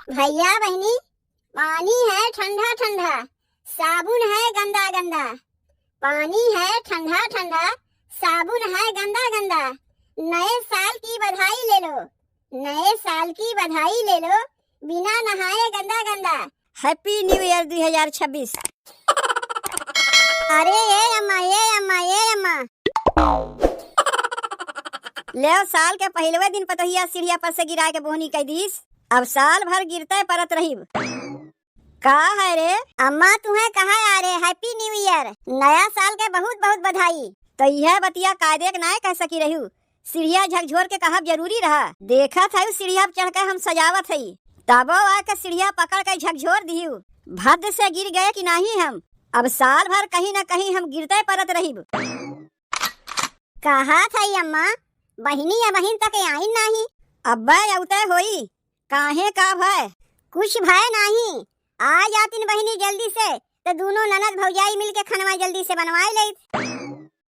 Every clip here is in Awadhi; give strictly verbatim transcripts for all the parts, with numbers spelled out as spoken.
भैया बहिनी, पानी है ठंडा ठंडा, साबुन है गंदा गंदा। पानी है ठंडा ठंडा, साबुन है गंदा गंदा। नए साल की बधाई ले लो, नए साल की बधाई ले लो, बिना नहाए गंदा गंदा। Happy New Year दुई हजार छब्बीस। अरे ए अम्मा, ए अम्मा, ए अम्मा। लेव, साल के पहिलवे दिन पतोहिया सीढ़िया पर से गिराए के बोहनी कइ दीस। अब साल भर गिरते परत रहिब। का है रे? अम्मा, तुहें कहा यारे, Happy New Year, नया साल के बहुत बहुत बधाई। तो यह बतिया कायदे के नाय कह सकी रहिउ। सीढ़िया झकझोर के कहब जरूरी रहा? देखत हइउ सीढ़िया पर चढ़ के हम सजावत हई, तबो आके सीढ़िया पकड़ के झकझोर दिहिउ। भद्द से गिर गए कि नाही हम? अब साल भर कहीं ना कहीं हम गिरते परत रहिब। कहत हई अम्मा, बहिनी अबहिन तक आइन नाही। अब्बे अउते होई, काहे का भय? कुछ भय नाही, आ जातिन बहिनी जल्दी से, तो दूनो ननद भौजाई मिल के खनवा जल्दी से बनवाए लेत।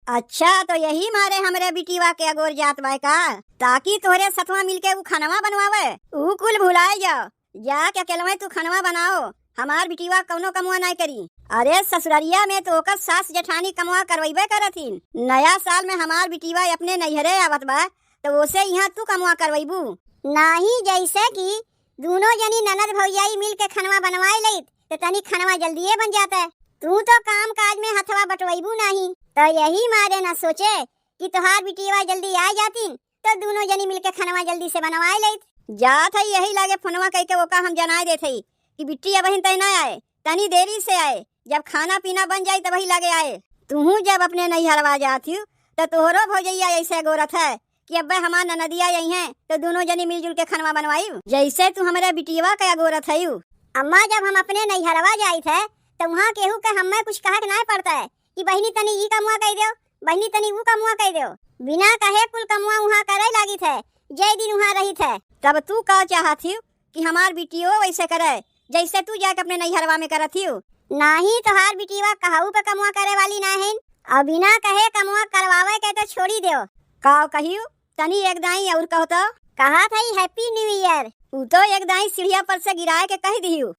अच्छा, तो यही मारे हमरे बिटिवा के अगोर जात बाय का, ताकि तोहरे सथवा मिल के उ खनवा बनवावे? उ कुल भुलाए जाओ, जाके अकेलवे तू खनवा बनाओ, हमार बिटिवा कउनो कमवा नाय करी। अरे ससुररिया में तो ओकर सास जेठानी कमवा करवइबे करत हिन, नया साल में हमार बिटिवा अपने नैहरे आवत बा, तो ओसे इहाँ तू कमवा करवइबू? नाही, जैसे कि दूनो जनी ननद भौजाई मिल के खनवा बनवाए लेत, तो तनी खनवा जल्दिए बन जाता। तू तो काम काज में हथवा बटवइबू नाही, तो यही मारे न सोचे कि तोहार बिटिवा जल्दी आ जातिन, तो दूनो जनी मिल के खनवा जल्दी से बनवाए लेत। जात हई यही लागे फोनवा कइके ओका हम जनाए देत हई कि बिट्टी अबहिन तय ना आए, तनी देरी से आए, जब खाना पीना बन जाई तबही लागे आए। तुहू जब अपने नैहरवा जात हिउ, तो तोहरो भौजैया ऐसे गोरत है कि अब्बे हमार ननदिया अइहें, तो दूनो जनी मिलजुल के खनवा बनवाइब। जैसे तू हमरे बिटियवा के अगोरत हइउ। अम्मा, जब हम अपने नैहरवा जाइत है, तो उहाँ केहू के हम्मे कुछ कहे के नाय पड़ता है कि बहिनी तनी ई कमवा कइ देव, बहिनी तनी ऊ कमवा कइ देव। बिना कहे कुल कमवा उहाँ करे लागित है, जय दिन उहाँ रहित है। तब तू का चाहत हिउ कि हमार बिटियो वैसे करे, जैसे तू जाके अपने नैहरवा में करत हिउ? नाही, तोहार बिटिवा कहऊ पे कमवा करे वाली ना हइन, और बिना कहे कमवा करवावे के तो छोड़ी देव। का कहिउ? तनी एक दाई और कहो तो। कहत हई Happy New Year। उ तो एक दाई सीढ़िया पर से गिराए के कह दिहिउ।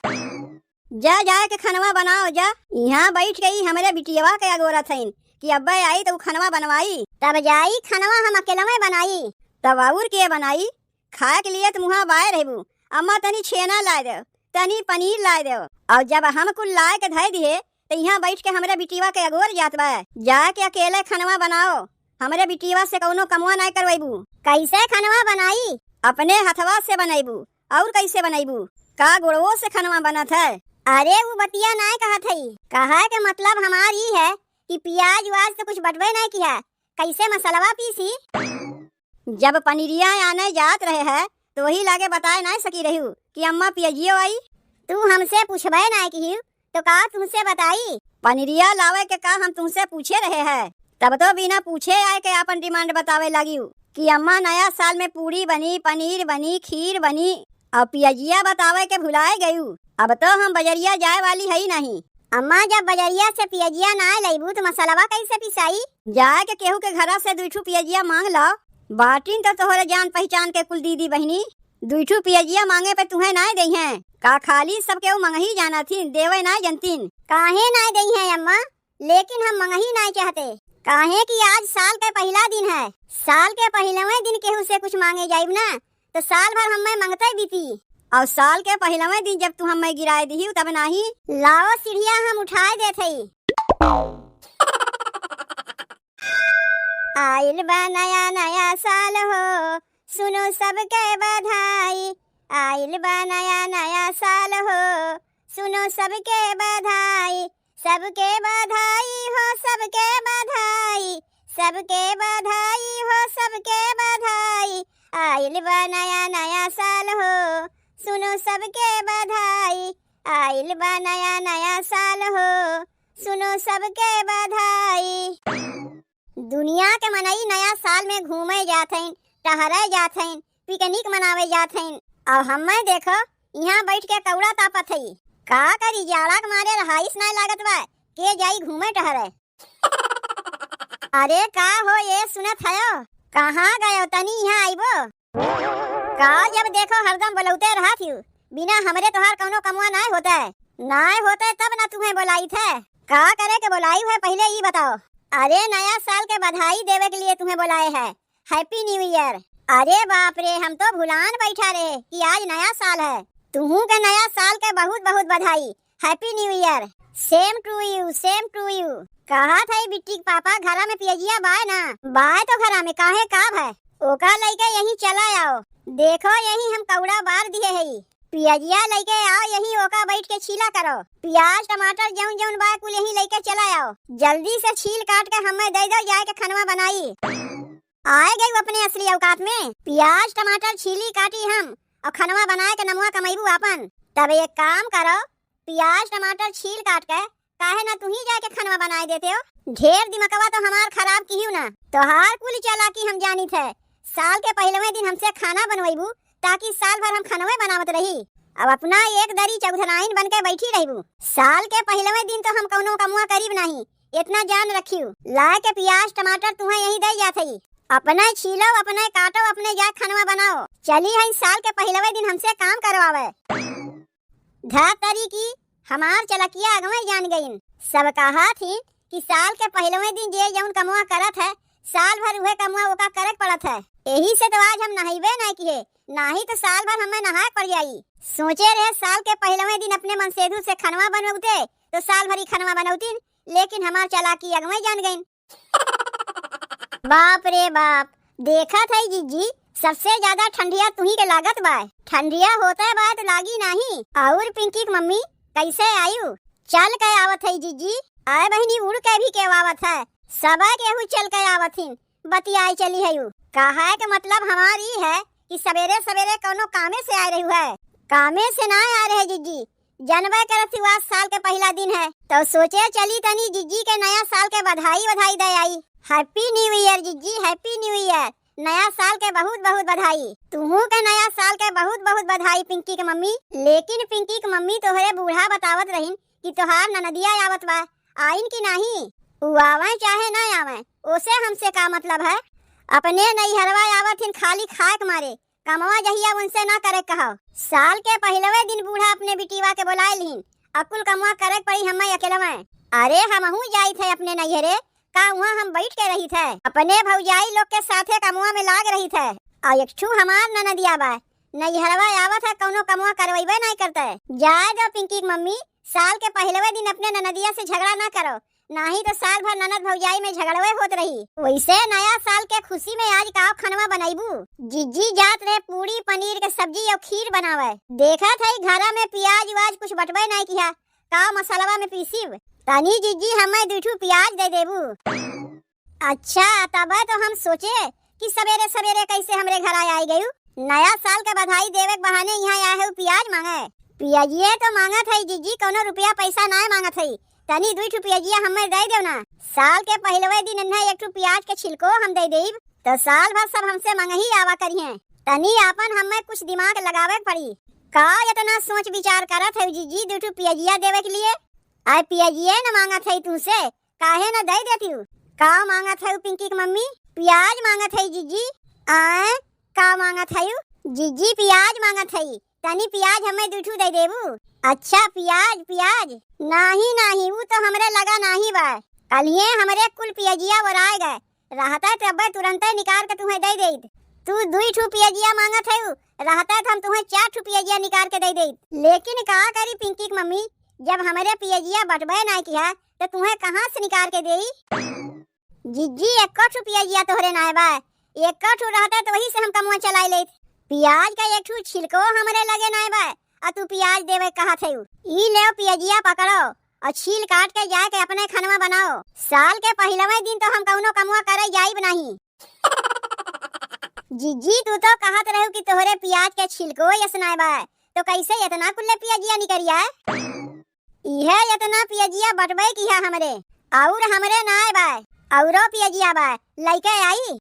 जा, जाए के खनवा बनाओ जा। इहाँ बैठ के ई हमरे बिटियवा के अगोरत हइन कि अब्बे आई तो उ खनवा बनवाई। तब जाई खनवा हम अकेलवे बनाई। तब और के बनाई? खाए के लिए तो मुँहा बाए रहबू। अम्मा तनी छेना लाए देव, तनी पनीर लाए देव। और जब हम कुल लाए के धए दिहे, तो इहाँ बैठ के हमरे बिटियवा के अगोर जात बा। जाके अकेले खनवा बनाओ, हमरे बिटियवा से कउनो कमवा नाय करवइबू। कैसे खनवा बनाई? अपने हथवा से बनइबू, और कैसे बनइबू? का गोड़वो से खनवा बनत है? अरे उ बतिया नाय कहत हई, कहे के मतलब हमार ई है कि पियाज उआज तो कुछ बटबे नाय किहा, कैसे मसलवा पीसी? जब पनीरिया आने जात रहे है, तो वही लागे बताए नाय सकी रहिउ कि अम्मा पियजियो आई। तू हमसे पूछबे नाय किहिउ, तो का तुमसे बताई? पनीरिया लावे के का हम तुमसे पूछे रहे है? तब तो बिना पूछे आए के आपन demand बतावे लागिउ कि अम्मा नया साल में पूड़ी बनी, पनीर बनी, खीर बनी, और पियजिया बतावे के भुलाए गइउ। अब तो हम बजरिया जाए वाली हई नहीं। अम्मा, जब बजरिया से पियजिया नाय लइबू, तो मसलवा कैसे पिसाई? जाए के केहू के घरा से दुई ठू पियजिया मांग लो। बाटिन तो तोहरे जान पहिचान के कुल दीदी बहिनी। दुई ठू पियजिया मांगे पे तुहें नाय देइहें। का खाली सब केहू मंगही जानत हिन, देवे नाय जनतिन? काहे नाय देइहें अम्मा? लेकिन हम मंगही नाय चाहते, काहे कि आज साल के पहिला दिन है। साल के पहिलवे दिन केहू से कुछ मांगे जाइब ना, तो साल भर हम्मे मंगते बीती। और साल के पहिलवे दिन जब तू हम्मे गिराए दिहिउ तब नाही। लाओ सीढ़िया हम उठाए देत हई। आइल बा नया नया साल हो, सुनो सबके बधाई। आइल बा नया नया साल हो, सुनो सबके बधाई। सबके बधाई हो, सबके बधाई, सबके बधाई हो, सबके बधाई। आइल बा नया नया साल हो, सुनो सबके बधाई। आइल बा नया नया साल हो, सुनो सबके बधाई। दुनिया के मनई नया साल में घूमे जात हइन, टहरे जात हइन, picnic मनावे जात हइन, और हम्मे देखो, इहाँ बैठ के कौड़ा तापत हई। का करी, जाड़ा के मारे रहाइस नाय लागत बा, के जाई घूमे टहरे। अरे का हो ये सुनत हयो, कहाँ गयो, तनी इहाँ आइबो? का जब देखो हरदम बोलौते रहत हिउ, बिना हमरे तोहार कउनो कमवा नाय होतै। नाय होतै तब ना तुहैं बोलाइत है। का करे के बोलाइउ है, पहिले ई बताओ। अरे, नया साल के बधाई देवे के लिए तुहैं बोलाए है। Happy New Year। अरे बाप रे, हम तो भुलान बैठा रहे कि आज नया साल है। तुहूँ के नया साल के बहुत बहुत बधाई। Happy New Year। Same to you, same to you। कहत है बिट्टी के पापा, घरा में पियजिया बाय ना? बाय तो घरा में, काहे, का भय? ओका लइके यहीं चला आओ। देखो, यहीं हम कौड़ा बार दिए हई। पियजिया लइके आओ, यहीं ओका बैठ के छीला करो। पियाज, टमाटर जौन जौन बाय, कुल यहीं लइके चला आओ। जल्दी से छील काट के हमें दे दो, जाए के खनवा बनाई। आए गइउ अपने असली औकात में। पियाज टमाटर छीली काटी हम, अउर खनवा बनाए के नमवा कमइबू आपन। तब एक काम करो, पियाज टमाटर छील काट के काहे ना तुहीं जाए के खनवा बनाए देतेउ? ढेर दिमकवा तो हमार खराब किहिउ ना। तोहार कुल चालाकी हम जानित है। साल के पहिलवे दिन हमसे खाना बनवइबू, ताकि साल भर हम खनवे बनावत रही। अब अपना एक दरी चौधराइन बन के बैठी रहिबू। साल के पहिलवे दिन तो हम कउनो कमवा करीब नाहीं, एतना जान रखिउ। लाए के पियाज टमाटर तुहैं यहीं दे जात हई। अपने छीलो, अपने काटो, अपने जाए खनवा बनाओ। चली हई साल के पहिलवे दिन हमसे काम करवावे। धतरी की हमार चलकिया अगवे जान गइन। सब कहत ही कि साल के पहिलवे दिन जे जौन कमवा करत है, साल भर उहे कमवा ओका करे के पड़त है। एही से तो आज हम नहइबे नाहीं किहे, नाहीं तो साल भर हमें नहाए के पड़ जाई। सोचे रहे साल के पहिलवे दिन अपने मनसेधु से खनवा बनौते, तो साल भर ही खनवा बनौतीन, लेकिन हमार चालाकी अगवे जान गइन। बाप रे बाप, देखत हई जिज्जी, सबसे ज्यादा ठंडिया तुहीं के लागत बा। ठंडिया होते बा तो लागी नाहीं। अउर पिंकी के मम्मी, कैसे आयु? चल के आवत हई जिज्जी। आए बहिनी, उड़ के भी केहू आवत है, सबे केहू चल के आवत हिन। बतियाए चली हयू। कहे के मतलब हमार ई है कि सबेरे सबेरे कउनो कामे से आए रहिउ है? कामे से ना आए रहे जिज्जी, जनबे करत हू आज साल के पहिला दिन है, तो सोचे चली तनी जिज्जी के नया साल के बधाई बधाई दे आई। Happy New Year जिज्जी, Happy New Year। नया साल के बहुत बहुत बधाई। तुहू के नया साल के बहुत बहुत बधाई पिंकी के मम्मी। लेकिन पिंकी के मम्मी तोहरे बूढ़ा बतावत रहिन कि तोहार ननदिया आवत बा, आइन कि नाहीं? उ आवे चाहे ना आवे, ओसे हमसे का मतलब है? अपने नैहरवा आवत हिन खाली खाए के मारे, कमवा जहिया उनसे ना करे कहो। साल के पहिलवे दिन बूढ़ा अपने बिटिवा के बोलाए लिहिन, अकुल कमवा करे के पड़ी हमें अकेलवे। अरे हमहू जाइत है अपने नैहरे, का उहाँ हम बैठ के रहित है? अपने भौजाई लोग के साथे कमवा में लाग रहित है। आ एक ठू हमार ननदिया बा, नैहरवा आवत है, कउनो कमवा करवइबे नाहीं करते। जाए दो पिंकी के मम्मी, साल के पहिलवे दिन अपने ननदिया से झगड़ा ना करो, नाहीं तो साल भर ननद भौजाई में झगड़वे होत रही। वैसे नया साल के खुशी में आज का खनवा बनइबू? जिज्जी जात रहे पूड़ी पनीर के सब्जी अउर खीर बनावे। देखत हई घरा में पियाज उयाज कुछ बटबे नाहीं किहा, का मसलवा में पीसिब? तनी जिज्जी हमें दुइ ठू पियाज दे देबू? अच्छा, तबे तो हम सोचे कि सबेरे सबेरे कैसे हमरे घर आए गयू। नया साल के बधाई देवे के बहाने इहाँ आए हऊ पियाज मांगे। पियाजिए तो मांगत हई जिज्जी, कउनो रुपया पैसा नाय मांगत हई। तनी दुइ ठू पियाजिया हमें दे देव ना। साल के पहिलवे दिन इन्हें एक ठू पियाज के छिलको हम दे देब, तो साल भर सब हमसे मंगही आवा करिहें। तनी आपन हमें कुछ दिमाग लगावे के पड़ी। का इतना सोच विचार करत हऊ जिज्जी, दुइ ठू पियाजिया देवे के लिए? आए पियाजिए न मांगत हई तुमसे, काहे न दे देतिउ? का मांगत हऊ पिंकी के मम्मी? पियाज मांगत हई जिज्जी। आए, का मांगत हऊ? जिज्जी पियाज मांगत हई, तनी पियाज हमें दुइ ठू दे देबू। अच्छा पियाज, पियाज? नाही, नाही, ऊ तो हमरे लगा नाही बा। कलिए हमरे कुल पियजिया ओराए गए, रहता तब्बे तुरंते निकार के तुहें दे देइत। तू दुइ ठू पियजिया मांगत हऊ, रहता त हम तुहें चार ठू पियजिया निकार के दे देइत। लेकिन का करी पिंकी के मम्मी, जब हमरे पियजिया बटबे नाय किहा, त तुहें कहाँ से निकार के देई? जिज्जी, एको ठू पियजिया तोहरे नाय बा, एको ठू रहता त वही से हम कमवा चलाए लेत। पियाज का एक ठू छिलको हमरे लगे नाय बा, आ तू पियाज देवे कहत हऊ। ई लेव पियजिया पकड़ो, अउर छील काट के जाके अपने खनवा बनाओ। साल के पहिलवे दिन तो हम कउनो कमवा करे जाइब नाही। जिज्जी, तू तो कहत रहू कि तोहरे पियाज के छिलको यस नाय बा, तो कैसे इतना कुल्ले पियजिया निकरिया? इहे इतना पियजिया बटबे किहा हमरे, अउर हमरे नाय बा, अउरो पियजिया बा, लइके आई।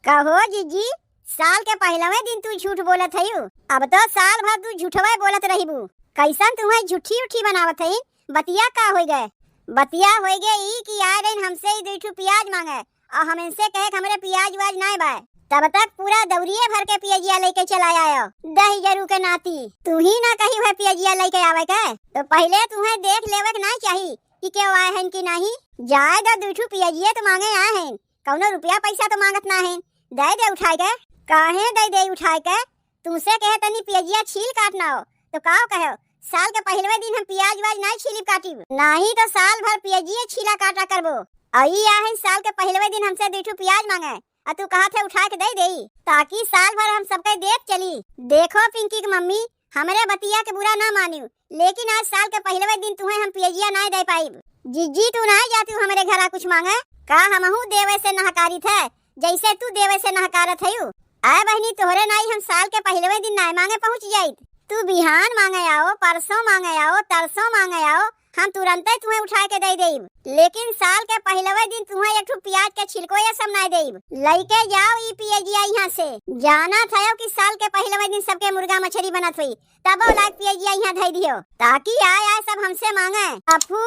कहो जिज्जी, साल के पहिलवे दिन तू झूठ बोलत हयू, अब तो साल भर तू झूठवे बोलत रहिबू। कैसन तुहें झूठी उठी बनावत हई? बतिया का होइ गए? बतिया होइ गए ई कि आए रहिन हमसे ई दुइ ठू पियाज मांगे, अउर हम इनसे कहे कि हमरे पियाज उयाज नाय बा। अब तक पूरा दौरिये भर के पियजिया लइके चला आयो, दहिजरू के नाती। तू ही ना कही है पियजिया लइके आवे के, तो पहिले तुहें देख लेवे के नाहीं चाही कि केव आए हैं कि नाहीं। जाए द, दुइ ठू पियजिये तो मांगे आए हैं, कौनो रुपया पैसा तो मांगत ना हैं। दे दे उठाए के। काहे दे दे उठाए के? तुमसे कहे तनी पियजिया छील काटना हो, तो काव कहो, साल के पहिलवे दिन हम पियाज वाज नाहीं छीलिब काटिब, नाहीं तो साल भर पियजिये छीला काटा करबो। अई आए हैं साल के पहिलवे दिन हमसे दुइ ठू पियाज मांगे, अ तू कहत है उठाए के दे देई, ताकि साल भर हम सबके देत चली। देखो पिंकी के मम्मी, हमरे बतिया के बुरा ना मानियो, लेकिन आज साल के पहिलवे दिन तुहें हम पियजिया नाहीं दे पाइब। जिज्जी, तू नाहीं जातिउ हमरे घरा कुछ मांगे, का हमहू देवे से नहकारित है, जैसे तू देवे से नहकारत हयू? आए बहिनी, तोहरे नाहीं हम साल के पहिलवे दिन नाहीं मांगे पहुँच जाइत। तू बिहान मांगे आओ, परसों मांगे आओ, तरसों मांगे आओ, हम तुरंते तुहें उठाए के दे देब। लेकिन साल के पहिलवे दिन तुहें एक ठो पियाज के छिलको ये सब नाहीं देब। लइके जाओ ई पियजिया यहाँ से। जानत हयो कि साल के पहिलवे दिन सबके मुर्गा मछरी बनत हुई, तबो लाइके पियजिया यहाँ धई दियो, ताकि आए आए सब हमसे मांगे। अफू,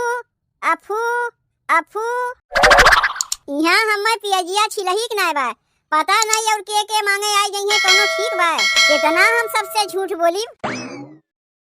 अफू, अफू। यहाँ हमें पियजिया छिलही के नाय बा, पता नहीं और के के मांगे आई जइहें, कौनो ठीक बा? कितना हम सबसे झूठ बोली।